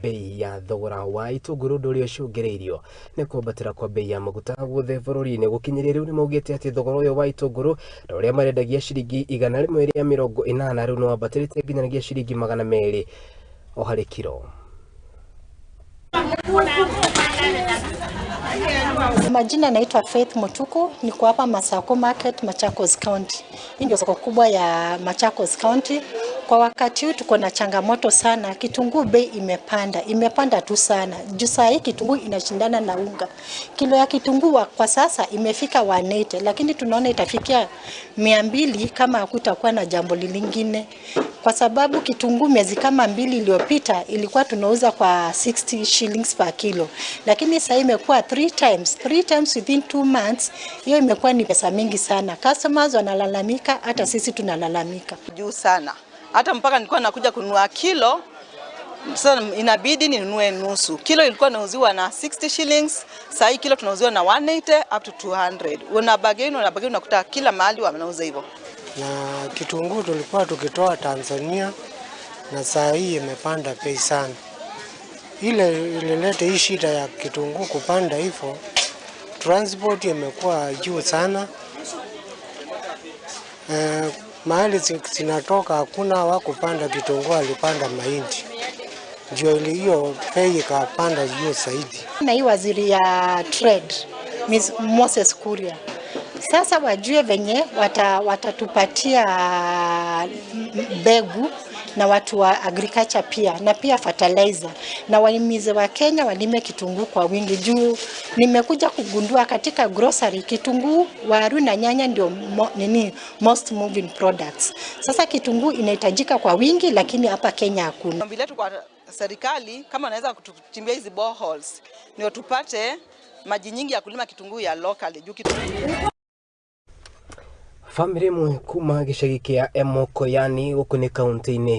Bei ya thogora wa itũngũrũ, ũndũ ũrĩa ũcũngĩrĩirio nĩ kwambatĩra kwa bei ya maguta guothe bũrũri-inĩ. Gũkinyĩria rĩu nĩmaugĩte atĩ thogora ũyũ wa itũngũrũ na ũrĩa marendagia ciringi 180, rĩu nĩwambatĩrĩte nginyagia ciringi 200 o harĩ kiro. Majina naitwa Faith Mutuku, niko hapa Masako Market, Machakos County. Hii ndio soko kubwa ya Machakos County. Kwa wakati huu tuko na changamoto sana, kitunguu bei imepanda, imepanda tu sana. Juu saa hii kitunguu inashindana na unga. Kilo ya kitunguu kwa sasa imefika 180, lakini tunaona itafikia 200 kama hakutakuwa na jambo lingine, kwa sababu kitunguu miezi kama 2 iliyopita ilikuwa tunauza kwa 60 shillings per kilo, lakini sasa imekuwa 3 times, 3 times within 2 months. Hiyo imekuwa ni pesa mingi sana. Customers wanalalamika, hata sisi tunalalamika. Juu sana, hata mpaka nilikuwa nakuja kununua kilo, sasa inabidi ninunue nusu kilo. Ilikuwa nauziwa na 60 shillings, sasa hii kilo tunauziwa na 180 up to 200. Una bargain, una bargain, unakuta kila mahali wanauza hivyo. Na kitunguu tulikuwa tukitoa Tanzania na saa hii imepanda bei sana. Ile ilileta hii shida ya kitunguu kupanda hivyo, transport imekuwa juu sana. Mahali zinatoka hakuna wa kupanda kitunguu, alipanda mahindi. Ndio ile hiyo bei ikapanda juu zaidi. Na hii waziri ya trade Ms. Moses Kuria, sasa wajue venye watatupatia mbegu na watu wa agriculture pia na pia fertilizer, na wahimize wa Kenya walime kitunguu kwa wingi, juu nimekuja kugundua katika grocery kitunguu, waru na nyanya ndio nini most moving products. Sasa kitunguu inahitajika kwa wingi, lakini hapa Kenya hakuna. Ombi letu kwa serikali, kama wanaweza kutuchimbia hizi boreholes ndio tupate maji nyingi ya kulima kitunguu ya local, juu kitunguu Bamĩrĩ ĩmwe kuma gĩcagi kĩa Emokoyani gũkũ nĩ kaunti-inĩ ya